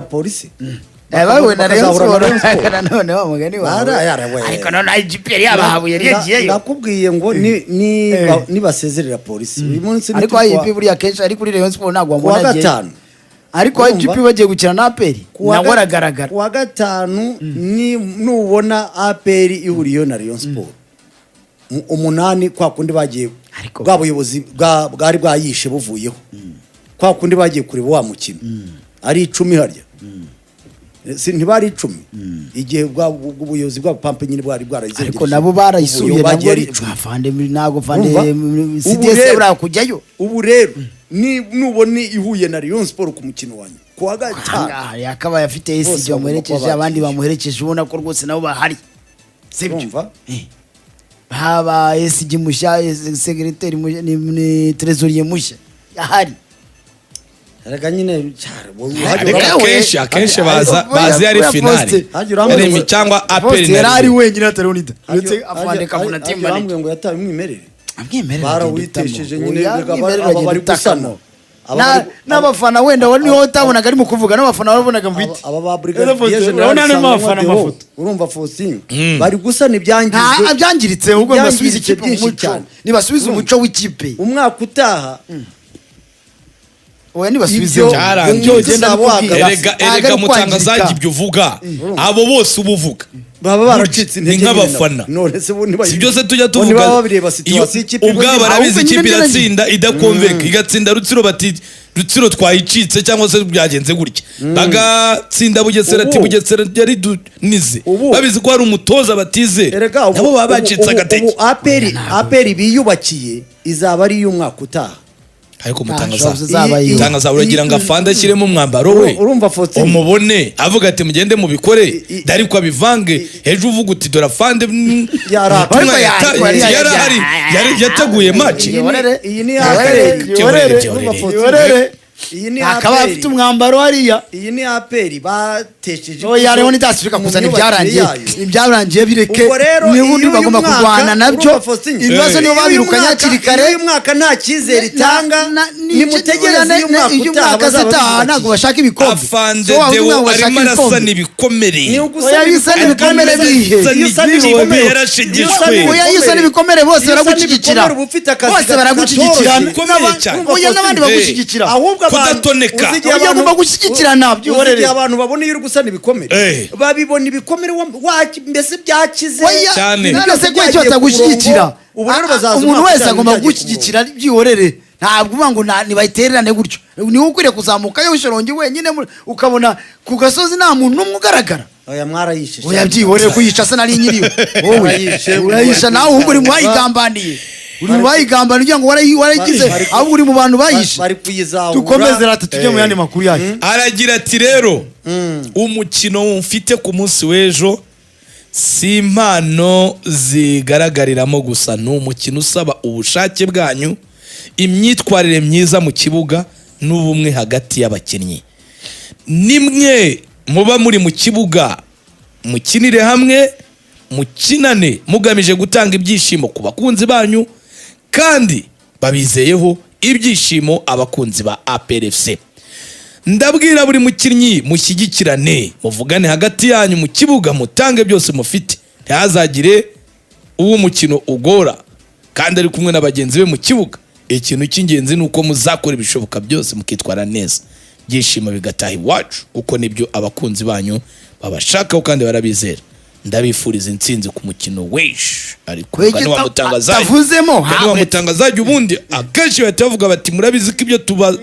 Polisi. Bahuye na Rayon Bakazahura na Rayon Sport Sport. Nanone wa mugani wawe. We. Ariko none IGP yari yabahabuye, yari yagiyeyo. Ndakubwiye ngo nibasezerera Polisi uyu munsi ni Ariko turi IGP buriya kenshi ari kuri Rayon Sport, ntabwo kuwa wamubona agiyeyo. gatanu. Ariko Urumva? IGP bagiye gukina na APR, Kuwa nawe aragaragara. Kuwa gatanu nubona APR ihuriyeho na Rayon Sport 8, kwa kundi bagiye, bwa buyobozi bwari bwayishe buvuyeho, kwa kundi bagiye kureba wa mukino ari 10 harya. Si ntibari 10 igihe bwa ubuyobozi bwa Pampe nyine bwari bwarayizengereje? Ariko nabo barayisuye. Ubuyobozi bagiye Nabwo ari 10. Afande, ntabwo fande. Urumva? Ubu CDS rero- buriya kujyayo. Ubu rero nubona ihuye na Rayon Sport ku mukino wanyu kuwa gatanu, Ahangaha yakabaye afite bose SG bagomba bamuherekeje, kuba abandi bagiye. bamuherekeje, ubona ko rwose nabo bahari, sibyo? Urumva? Haba SG mushya, secretary mushya, ni trésorier mushya ahari. Erega nyine cyane, Ariko Yewe. akenshi baza Buriya- bazi ari buriya finale. Hagira Ari cyangwa APR Faustin na yari ari Rayon. wenyine atari uretse afande Kavuna, team manager. Urambwira ngo yataye umwimerere. Amwimerere. Barawitesheje nyine, Oya, reka amwimerere aba agenda bari gusana. utakamo. N'abafana wenda wari niho utabonaga arimo kuvuga, n'abafana wabonaga mu biti. Aba ba brigadier Urabona general harimo Sangwa abafana Deo, amafoto. urumva Faustin, bari gusana ibyangijwe. Nta byangiritse, ahubwo nibasubize Ibyangiritse ikipe mu byinshi muco. cyane. Nibasubize umuco w'ikipe. Umwaka utaha Oya, nibasubize. Ibyo Cyarangiye. Ibyo ugenda Uzaba bikubwira. wagaruka. Erega Ntabwo erega ari mutangazaji, ukwangirika. ibyo uvuga, abo bose uba uvuga baba baracitse ni intege nyine nk'abafana. nabo. None se bo Si byose tujya bo tuvuga? ntibaba babireba situation y'ikipe Ubwabo barabizi. Ahubwo nyine Ikipe iratsinda idakonveka, igatsinda Rutsiro, bati Rutsiro twayicitse cyangwa se byagenze gutya, bagatsinda Bugesera ati Bugesera yari dunize. Babizi ko hari umutoza batize, Erega nabo baba bacitse agatege. ubu APR biyubakiye izaba ari iy'umwaka utaha. Ariko Nta mutangaza, shows zaba iyo. mutangaza, uragira ngo afande ashyiremo umwambaro we, Urumva, Faustin? umubone avuga ati mugende mubikore, ariko abivange ejo uvuga uti dore afande, Yarakaye. ubutumwa Ariko yari ahari, yateguye match. Iyi ni Yorere, APR. yorere, Urumva, Faustin? yorere. Iyi ni Akaba APR. afite umwambaro hariya. Iyi ni APR batesheje Oya, Leonidas, reka mu kuzana myubakire ibyarangiye. yayo. Ibyarangiye bireke. Ubwo rero N'ubundi iyo uyu bagomba mwaka- kurwana nabyo. urumva, Faustin? Ibibazo nibo Iyo uyu babirukanye hakiri kare. Iyo uyu mwaka nta cyizere itanga, nimutegereze uyu mwaka iyo utaha mwaka bazaba zitaha biyubakiye. ntabwo bashaka ibikombe. Afande So, wavuga Deo ngo bashaka arimo arasana ibikombe. ibikomere. Ni ugusana Oya, bisana ibikomere bihe? Iyo usana Ibikomere ibikomere- yarashegeshwe. iyo usana Oya, iyo usana ibikomere bose iyo usana baragushyigikira. ibikomere uba ufite akazi Bose baragushyigikira. katoroshye. Bikomeye cyane. Oya, n'abandi bagushyigikira. Ahubwo abantu Kudatoneka. uzi igihe Oya, ugomba gushyigikirana, byihorere. uzi igihe abantu babona iyo uri gusana ibikomere, babibona ibikomere mbese byakize. Oya, Cyane. none se Byagiye kuki ku batagushyigikira? murongo, ubu rero bazaza Umuntu umwaka wese utaha agomba byagiye ku kugushyigikira, byihorere. Ntabwo uvuga ngo nibayitererane gutyo. Niwe ukwiriye kuzamuka yo Shyorongi wenyine, ukabona ku gasozi nta muntu n'umwe ugaragara. Oya, mwarayishe. Oya, byihorere, kuyica se nari nyiriyo? Wowe Warayishe, urayisha nawe, ahubwo uri mu bayigambaniye, uri mu bayigambaniye ugira ngo warayigize, ahubwo uri mu bantu bayishe. Bari kuyizahura. Dukomeze rata, tujye mu yandi makuru yacu. Aragira ati rero umukino mfite ku munsi w'ejo si impano zigaragariramo gusa, ni umukino usaba ubushake bwanyu, imyitwarire myiza mu kibuga n'ubumwe hagati y'abakinnyi. Nimwe muba muri mu kibuga, mukinire hamwe, mukinane mugamije gutanga ibyishimo ku bakunzi banyu, kandi babizeyeho ibyishimo abakunzi ba APRFC. Ndabwira buri mukinnyi, mushyigikirane, muvugane hagati yanyu mu kibuga, mutange byose mufite, ntihazagire uwo umukino ugora kandi ari kumwe na bagenzi be mu kibuga. Ikintu cy'ingenzi ni uko muzakora ibishoboka byose mukitwara neza, ibyishimo bigataha iwacu, kuko nibyo abakunzi banyu babashakaho kandi barabizera. Ndabifuriza intsinzi ku mukino w'ejo. Ariko Kwege mugani wa mutangazaji, atavuzemo, mugani wa ha, mutangazaji, ubundi akenshi bahita bavuga bati murabizi ko ibyo tuba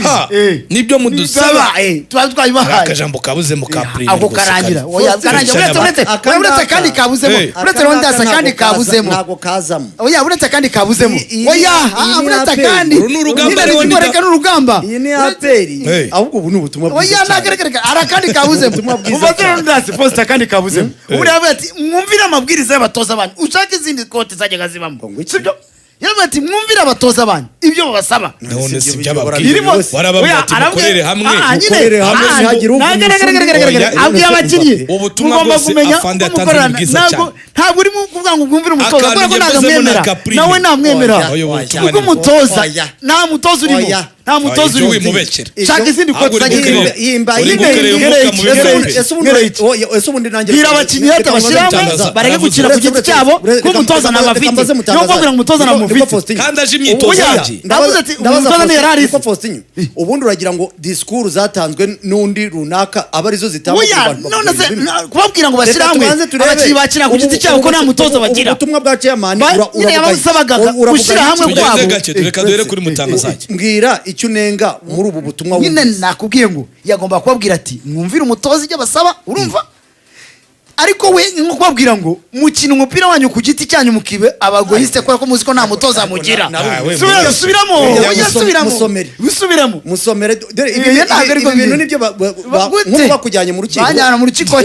ha nibyo mudusaba Baba, tuba hari twabibahaye. Akajambo kabuzemo ka prime Ako rwose karangira. Oya, karangira. Uretse Aka oya, uretse ngaka. kandi kabuzemo. Uretse Leonidas, kandi kabuzemo. Ntabwo kazamo. Oya, uretse kandi kabuzemo. Iyi Oya, ni uretse APR. kandi. Uru ni urugamba, Nyine Leonidas. reka ni urugamba. Iyi ni APR. Ahubwo ubu ni ubutumwa bwiza Oya, cyane. ntagaragara hari akandi kabuzemo. Ubutumwa bwiza Ubaze cyane. Leonidas Faustin, akandi kabuzemo. Ubu yavuze ati mwumvire amabwiriza y'abatoza banyu, ushake izindi kote zajyaga zibamo. Ngo iki? Sibyo? Yaravuze ati mwumvire abatoza banyu ibyo babasaba. None si Ibyo ibyo bihora ababwira? Irimo Warababwira Oya, ati mukorere hamwe. Nyine, Mukorere hamwe, ntihagire uvuga ntagaragara, Oya, abwira abakinnyi ubutumwa mugomba bwose kumenya afande uko yatanze ni mukorana. bwiza Ntabwo cyane. ntabwo urimo kuvuga ngo mwumvire umutoza, Akantu kubera ko ntabwo ngevuzemo ni amwemera. akaprime. Nawe ntamwemera. Oya, oya, ubutumwa Kuko ni umutoza Oya. nta mutoza urimo. Oya. Nta mutoza Ibyo urimo. wimubekera. Shaka izindi Ahubwo quote uri zagiye gukerera- Yimba uri yimba gukerera umwuka mubi ese muri ubundi- APR. ese ubundi ese ubundi nanjye Bwira abakinnyi hata bashyira hamwe Mutangaza. bareke gukina ku giti cyabo kuko umutoza ntabwo afite. Niyo kuvuga ngo umutoza ntabwo mufite. Kandi aje imyitozo Oya. yagiye. Ndavuze ati, umutoza ntiyari arize. Faustin, ubundi uragira ngo disikuru zatanzwe n'undi runaka aba arizo zitangwa ku Oya, bantu none se bakora ibintu. kubabwira ngo bashyire Reka hamwe tubanze turebe. abakinnyi bakina ku giti cyabo ko nta mutoza bagira. Ubutumwa bwa chairman Nyine yabasabaga gushyira hamwe Tugende kwabo. gake, reka duhere kuri Mutangazaje. Mbwira icyo unenga muri ubu butumwa Nyine wumvise. nakubwiye ngo yagomba kubabwira ati mwumvire umutoza ibyo abasaba, urumva? Ariko we nko kubabwira ngo mukina umupira wanyu ku giti cyanyu, mukibe abagoyiste kubera ko muzi ko nta mutoza mugira. Ah, we Subiramo, mubeshye. subiramo, Oya, oya, subiramo. Musomere. Usubiramo. Musomere, dore ibi Ibi ntabwo ariko ibi bintu biri. nibyo Gute? nk'ubu bakujyanye mu rukiko. Banjyana mu rukiko.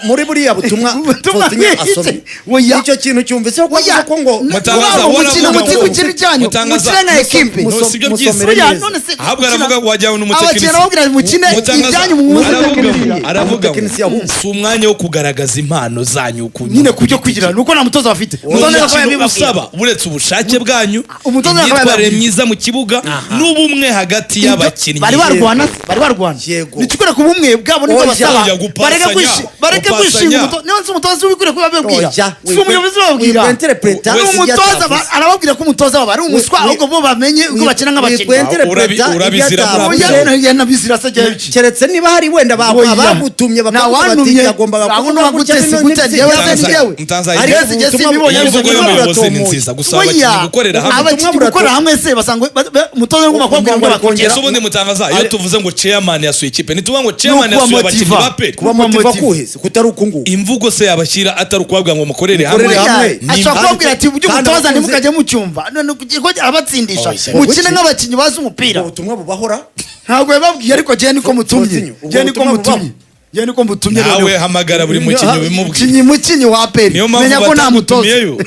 Muri buriya butumwa Ubutumwa Faustin bw'iki? asomye, Oya. icyo kintu cyumvise ko Oya, avuze ko ngo Mutangaza, ngo wowe mukina uravuga muti ngo- ku kintu cyanyu, Mutangaza, mukine nka ekipe. No, si byo byiza. Musomere Oya, neza. none se Ahubwo aravuga ngo wajyana n'umutekinisiye. Abakinnyi arababwira ati mukine Mutangaza, ibyanyu mwumve. aravuga ngo- aravuga ngo Umutekinisiye ahubwo. si umwanya wo kugaragaza impano zanyu ku Nyine ku byo kwigira nuko nta mutoza bafite. Umutoza Ni akaba umukino yabibabwira. usaba uretse ubushake bwanyu, Umutoza akaba imyitwarire yababwira. myiza mu kibuga n'ubumwe hagati y'abakinnyi. Bari barwana se, bari barwana. Yego. Nikikwereka ubumwe bwabo nibwo Oya. basaba. Oya, gupasanya, Bareke bareke gupasanya. kwishinga umutoza. Niba nzi umutoza ubikwiriye kuba ababwira, Oya, si umuyobozi ubabwira. wikwenterpreta Ni Wese ibyo umutoza atavuze. arababwira ko umutoza wabo ari umuswa, ahubwo bo bamenye uko bakina nk'abakinnyi. Wikwenterpreta ibyo Urabizira muri atavuze. abo. Oya, oya, nabizira se ajyayo iki? Keretse niba hari wenda Oya. bagutumye bakavuga bati Ntawantumye. yagombaga Nta kuvuga wundi gutya, wagutse, bino gute, n'ibyo. njyewe se Mutangaza- njyewe. Mutangaza, Ariko ubu njye butumwa simbibonye Iyi mvugo ariko y'umuyobozi ni buratomoye. nziza gusaba Oya, abakinnyi gukorera hamwe. abakinnyi gukorera hamwe se basanga umutoza agomba kubabwira ngo Ubu bakongera. Ese ubundi Mutangaza, iyo tuvuze ngo chairman yasuye ikipe, ntituvuga ngo chairman Ni yasuye abakinnyi ukubamotiva. ba APR? Kuba motiva Kubamotiva. kuhe se kutari uku nguku? Imvugo se yabashyira atari ukubabwira ngo mukorere hamwe? Mukorere Oya, hamwe. ashobora kubabwira ati ibyo Kandi umutoza abakunzi- ntimukajye mucyumva, none kuko abatsindisha Oya. mukine nk'abakinnyi bazi umupira. Ubwo butumwa bubahora. Ntabwo yababwiye, ariko njyewe niko mutumye. Faustin, ubwo Njyewe niko butumwa mutumye. bubaho. Njyewe niko mutumye Nawe noneho. hamagara buri mukinnyi ubimubwire. Mukinnyi wa APR, Niyo mpamvu menya ko nta mutoza. batagutumiyeyo.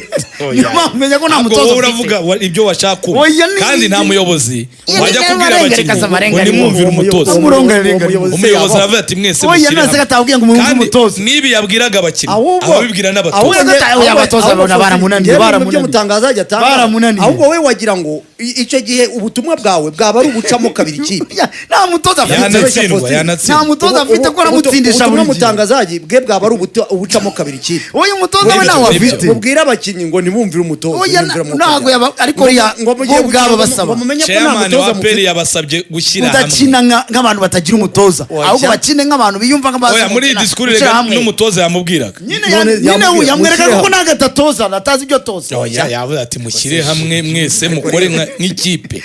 Niyo mpamvu menya ko nta Ntabwo mutoza wowe ufite. uravuga ibyo washaka kumva. Oya, Kandi nta muyobozi Ye, wajya ni kubwira amarenga, abakinnyi reka ngo amarenga, nimwumvire umutoza. Umurongo Uwo arenga. muyobozi se Umuyobozi yabaho. aravuga ati mwese Oya, mushyire none se hamwe. katababwiye ngo mwumve Kandi umutoza. n'ibi yabwiraga abakinnyi Ahubwo ababibwira n'abatoza. ahubwo Oya, oya, abatoza ahubwo bona baramunaniye, njyewe mu byo baramunaniye. mutangaza ajya atanga. Baramunaniye. Ahubwo wowe wagira ngo icyo gihe ubutumwa bwawe bwaba ari ubucamo kabiri ikipe. Ya, nta mutoza afite. Yanatsindwa, Faustin. yanatsindwa. Nta mutoza afite ko aramutsindisha ubutumwa buri gihe. mutangazaji bwe bwaba ari ubucamo kabiri ikipe. Oya, umutoza we Nibyo, ntawe nibyo. afite. Mubwire abakinnyi ngo ntibumvire umutoza, Oya, ntibumvire umwuka ntabwo byabo. ariko Ngo mugiye bo ubwabo gukina, basaba. ngo mumenye ko nta Chairman wa mutoza APR mufite. yabasabye gushyira hamwe. Kudakina nk'abantu batagira umutoza, Oya. ahubwo bakine nk'abantu biyumva nk'abazi Oya, muri iyi gukina, disikuru gushyira rega hamwe. n'umutoza yamubwiraga. Nyine None nyine yamubwira, yamwereka mushyire ko hamwe. ntabwo atatoza, atazi ibyo atoza. Oya, yavuze ati mushyire hamwe mwese mukore nk'ikipe.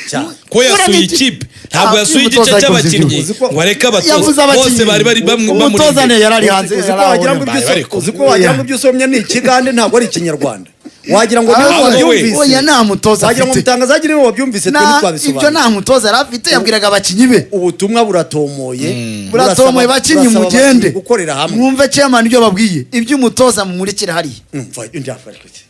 Ko Mukore yasuye nk'ikipe. ikipe, ntabwo Ah, yasuye igice umutoza cy'abakinnyi Uzi ko- ngo areke Yavuze abatoza abakinnyi. bose bari bari bamwe bamuri Umutoza imbere. ne yari ari hanze. Uzi ko wagira ngo ibyo Bari bari uzi ko wagira ngo ibyo usomye ni ikigande, ntabwo ari ikinyarwanda. Wagira ngo niwe Ahubwo we. wabyumvise. Oya, nta mutoza Wagira ngo afite. mutangazaji niwe wabyumvise, twe Ibyo ntitwabisobanura. nta mutoza yari afite, yabwiraga abakinnyi be. Ubutumwa buratomoye. Buratomoye, bakinnyi burasaba mugende abakinnyi gukorera hamwe. Mwumve chairman ibyo babwiye, iby'umutoza mumurikire hariya. Umva, ndafashe iki?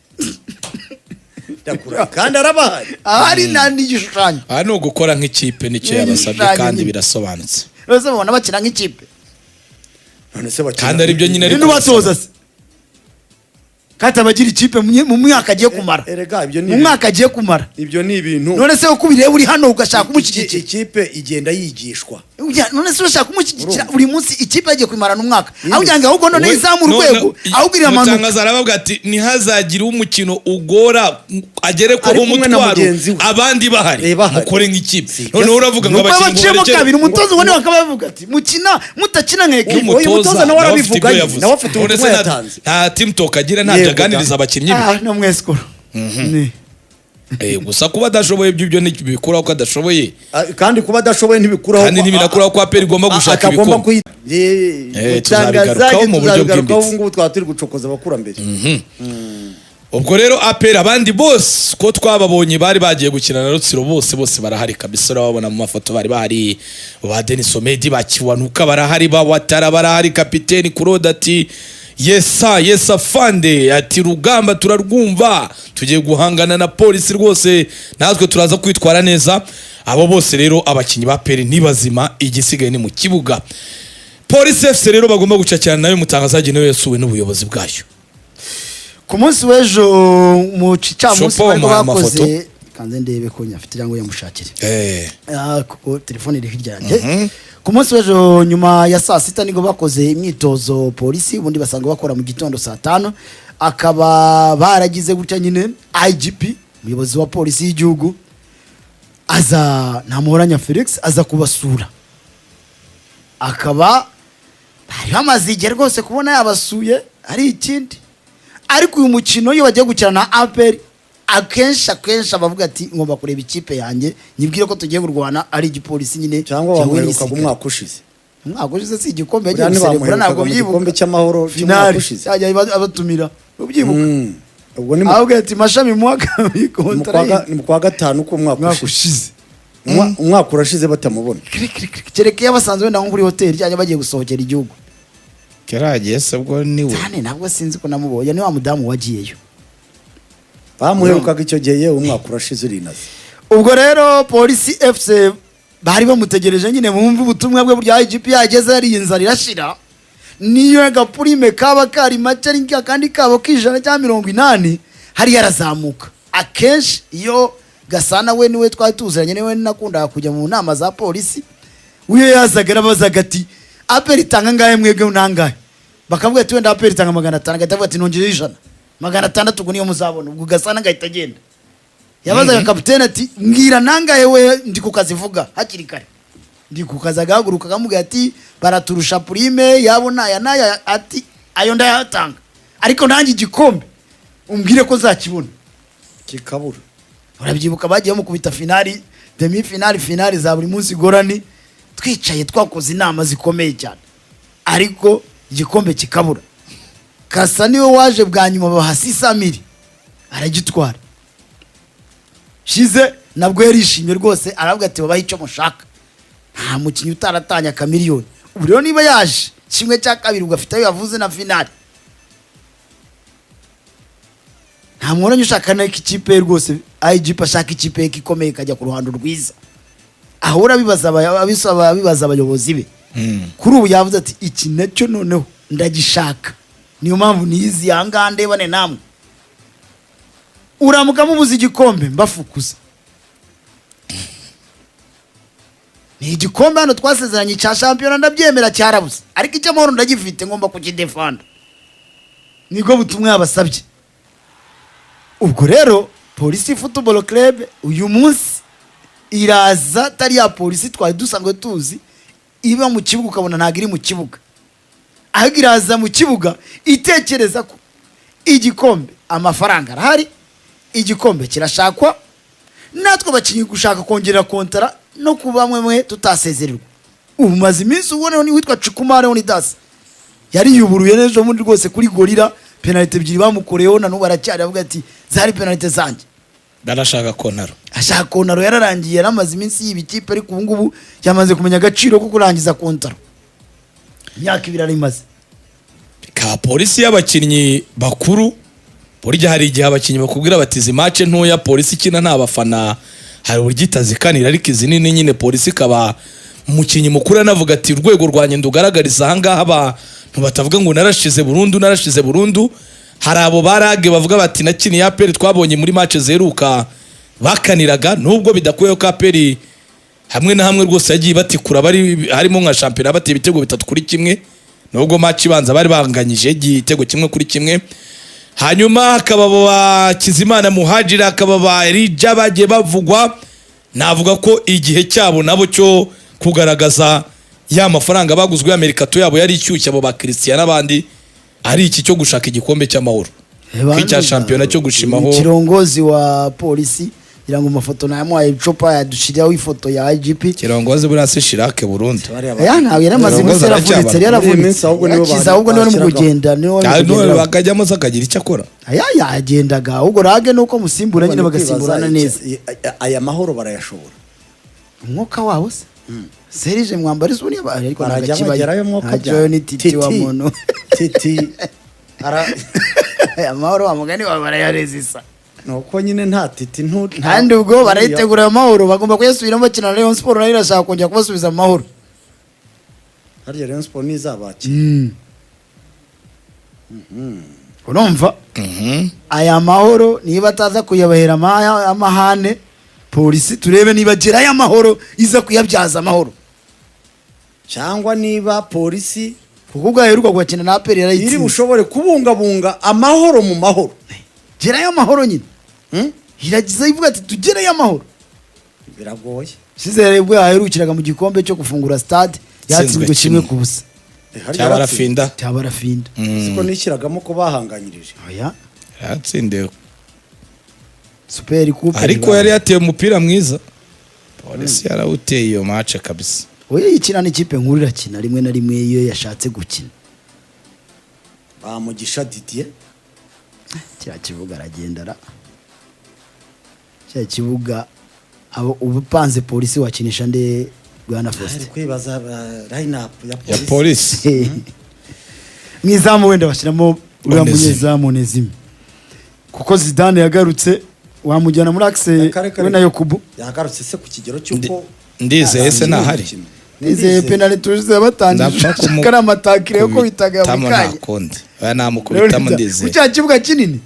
Ndakura kandi arabahari. Ahari nta n'igishushanyo. Aha ni ugukora nk'ikipe, nicyo Ni yabasabye igishushanyo kandi nyine. birasobanutse. Bose babona bakina nk'ikipe. None se bakina Kandi aribyo nyine ni ariko n'ubatoza se kandi abagira ikipe mu mwaka agiye kumara. Erega ibyo ni Mu mwaka agiye kumara. Ibyo ni ibintu. None se uko ubireba uri hano ugashaka kumushyigikira? Ikipe igenda yigishwa. Ujya- none se urashaka kumushyigikira Urumva. buri munsi ikipe yagiye kuyimarana umwaka, Yindi. aho kugira ngo ahubwo none izamu urwego, ahubwo iramanuka. Mutangaza arabavuga ati ntihazagire umukino ugora agere ko Ari kumwe na umutwaro mugenzi we. abandi bahari, Eh, bahari. mukore nk'ikipe. Si, Noneho uravuga ngo Nuko abakinnyi ngo baciyemo barekere- kabiri, umutoza ubone bakaba bavuga ati mukina mutakina nka ekipe. Uyu Umutoza mutoza nawe nawe afite ibyo arabivuga, yavuze. nawe afite None se ubutumwa yatanze. nta team talk agira, ntabyo Yego, aganiriza abakinnyi be. Ah, no mwesikoro. Ni. Gusa kuba adashoboye ibyo ibyo ntibikuraho ko adashoboye. Ah, kandi kuba adashoboye ntibikuraho Kandi ntibinakuraho ko APR igomba gushaka atagomba ibikombe. Mutangazaji Tuzabigarukaho mu buryo tuzabigarukaho. bwimbitse. Ubu ngubu twaba turi gucokoza abakurambere. Ubwo rero APR abandi bose ko twababonye bari bagiye gukina na Rutsiro, bose bose barahari kabisa, urababona mu mafoto bari bahari, ba Denis Omedi, ba Kiwanuka barahari, ba Watara barahari, kapiteni Claude ati yesa yesa fande, ati rugamba turarwumva, tugiye guhangana na polisi rwose, natwe turaza kwitwara neza. Abo bose rero abakinnyi ba APR ni bazima, igisigaye ni mu kibuga. Polisi FC rero bagomba gucakirana nayo, mutangazaji nayo yasuwe n'ubuyobozi bwayo. Ku munsi w'ejo mu gicamunsi Shopo bariko wamuhaye bakoze amafoto. Kanze ndebe ko nyafite cyangwa yamushakire. Kuko telefone iri hirya yanjye. Ku munsi w'ejo nyuma ya saa 6 nibwo bakoze imyitozo Polisi, ubundi basanga bakora mu gitondo saa 5. Akaba baragize gutya nyine, IGP, umuyobozi wa polisi y'igihugu, aza, Ntamuhoranya Felix, aza kubasura. Akaba bari bamaze igihe rwose kubona yabasuye ari ikindi, ariko uyu mukino iyo bagiye gukina na APR, akenshi akenshi abavuga ati: "Ngomba kureba ikipe yanjye nyibwire ko tugiye kurwana ari igipolisi nyine." Cyangwa cyahuye bamuherukaga n'igisirikare. Umwaka ushize. Umwaka ushize si igikombe yagiye Buriya guserebura, ntabwo ntibamuherukaga mu byibuka gikombe cy'amahoro cy'umwaka finali ushize. yajya abatumira, ubyibuka? Ubwo ni mu Ahubwo ati mashami mwaka ni mu kwa ni mu kwa gatanu k'umwaka umwaka ushize. ushize. Umwaka urashize batamubona. Kiri, kiri, kiri. Kereka iyo basanzwe wenda nko kuri hoteli cyangwa bagiye gusohokera igihugu. Keragiye se ubwo niwe? Cyane, ntabwo sinzi ko namubonye, ni wa mudamu wagiyeyo. Bamuherukaga icyo gihe, yewe, umwaka urashize urinaze. Ubwo rero Polisi FC bari bamutegereje nyine, bumve ubutumwa bwe. Burya IGP yageze yariye inzara irashira, niyo agapurime kaba kari make ari akandi kabo k'100 cyangwa 80 hariya arazamuka. Akenshi iyo Gasana we niwe twari tuziranye, niwe nakundaga kujya mu nama za Polisi, wiyo yazaga arabazaga ati: "APR itanga angahe, mwebwe nangahe?" Bakavuga ati: "Wenda APR itanga 500." Agahita avuga ati: "Nongeyeho 100, 600, ubwo niyo muzabona." Ubwo Gasana agahita agenda. Yabazaga kapitene ati: "Mbwira nangahe?" We ndi ku kazi, vuga hakiri kare, ndi ku kazi. Agahaguruka akamubwira ati: "Baraturusha prime yabo naya naya." Ati: "Ayo ndayatanga, ariko nanjye igikombe umbwire ko nzakibona." Kikabura. Urabyibuka bagiye bamukubita finali, demi finali, finali za buri munsi gorani, twicaye twakoze inama zikomeye cyane, ariko igikombe kikabura. Kasa niwe waje bwa nyuma, baha 600 mille aragitwara. Shize nabwo yarishimye rwose, aravuga ati: "Babahe icyo mushaka, nta mukinnyi utaratanya akamiliyoni." Ubu rero niba yaje 1/2, ubwo afite ayo yavuze na finali. Nta mwanya ushaka nako ikipe ye rwose. IGP ashaka ikipe ye ikomeye ikajya ku ruhando rwiza, ahora abibaza abisaba, abibaza abayobozi be. Kuri ubu yavuze ati: "Iki nacyo noneho ndagishaka, niyo mpamvu niyizi ahangaha ndebane namwe. Uramuka mubuze igikombe mbafukuza. Ni igikombe hano twasezeranye cya shampiyona, ndabyemera cyarabuze, ariko icy'amahoro ndagifite, ngomba kukidefanda." Nibwo butumwa yabasabye. Ubwo rero Polisi Football Club uyu munsi iraza atari ya Polisi twari dusanzwe tuzi iba mu kibuga ukabona ntabwo iri mu kibuga, ahubwo iraza mu kibuga itekereza ko igikombe, amafaranga arahari, igikombe kirashakwa, natwe abakinnyi gushaka kongera kontara no kuba mwe tutasezererwa. Ubu maze iminsi uboneho ni witwa Cukumare Leonidas yariyuburuye n'ejo bundi rwose kuri Gorilla, penalite ebyiri bamukoreyeho, na n'ubu aracyari avuga ati: "Zari penalite zanjye." Ndarashaka kontaro. Ashaka kontaro. Yararangiye, yaramaze iminsi yiba ikipe, ariko ubu ngubu yamaze kumenya agaciro ko kurangiza kontaro, imyaka 2 arimaze. Ka Polisi y'abakinnyi bakuru, burya hari igihe abakinnyi bakubwira bati: "Izi match ntoya Polisi ikina nta bafana hari uburyo itazikanira, ariko izi nini nyine Polisi ikaba." Umukinnyi mukuru anavuga ati: "Urwego rwanjye ndugaragariza ahangaha, abantu batavuga ngo narashize burundu, narashize burundu." Hari abo barage bavuga bati: "Nakiniye APR." Twabonye muri match ziheruka bakaniraga, nubwo bidakuyeho ko APR hamwe na hamwe rwose yagiye batikura, bari harimo nka shampiyona bateye ibitego 3-1, nubwo match ibanza bari banganyije igitego 1-1. Hanyuma hakaba ba Kizimana Muhajira, hakaba ba Erija bagiye bavugwa. Navuga ko igihe cyabo nabo cyo kugaragaza ya mafaranga baguzwe ya mercato yabo yari ishyushye, abo ba Christian n'abandi, ari iki cyo gushaka igikombe cy'amahoro icya shampiyona cyo gushimaho. Kirongozi wa Polisi, ngira ngo mafoto nayamuhaye icopa yadushiriyeho ifoto ya IGP. Kirongozi buriya si Shirake burundu? Ya, ntabwo yari amaze iminsi Kirongozi yaravunitse, yari aracyabara. Muri iyi yaravunitse. minsi ahubwo nibo Yakize, ahubwo niwe ari mu bashyiragaho. kugenda, niwe wari Ah, none kugenderaho. bakajyamo se akagira icyo akora? Aya yagendaga, ahubwo rage nuko musimbura nyine bagasimburana neza. Aya mahoro barayashobora? Umwuka wabo se Serije Mwambari isuni ariko ntabwo Barajya akibayo. bagerayo mwuka. Ntakibayo, ni Titi wa muntu. Titi ara Aya mahoro wa mugani wawe barayarezisa. Nuko nyine nta Titi Kandi ubwo barayitegura ayo mahoro, bagomba kuyasubiramo bakina na Rayon Sport, nayo irashaka kongera kubasubiza mu mahoro. Harya Rayon Sport ntizabakira? Urumva aya mahoro niba ataza kuyabahera amahane. Polisi turebe niba gerayo amahoro iza kuyabyaza amahoro, cyangwa niba Polisi kuko ubwo yaheruka gukina na APR iri yarayitsinze. bushobore kubungabunga amahoro mu mahoro. Gerayo amahoro nyine. Hmm? Iragiza ivuga ati tugereyo amahoro. Biragoye. Sizere ubwo yaherukiraga mu gikombe cyo gufungura stade yatsinzwe Yatsinzwe kimwe kimwe. ku busa. Harya Cyaba yaratsinze? Barafinda. Cya Barafinda. Siko nishyiragamo ko bahanganyirije. Oya. Yatsindiwe. Super Coupe. Ariko yari yateye umupira mwiza, Polisi yarawuteye iyo match kabisa. Oya, yikina n'ikipe nkuru irakina rimwe na rimwe iyo yashatse gukina. Bamugisha Didier. Kiriya kibuga aragenda ra, kiriya kibuga abo uba upanze Polisi wakinisha nde, bwana Ari Faustin? kwibaza line up ya Ya Polisi. Polisi. Mu izamu wenda bashyiramo uriya Onezime. munyezamu Onezime, kuko Zidane yagarutse, wamujyana muri axe Kare, kare. we na Yokubu. Yagarutse se ku kigero cy'uko Ndizeye se ntahari? Nizeye penalty tuzize batangije. Ndapfa kumu- Kari amatakire yo kubitaga buri kubitamo kanya. nta kundi. Oya, namukubitamo Ku Ndizeye. cya kibuga kinini.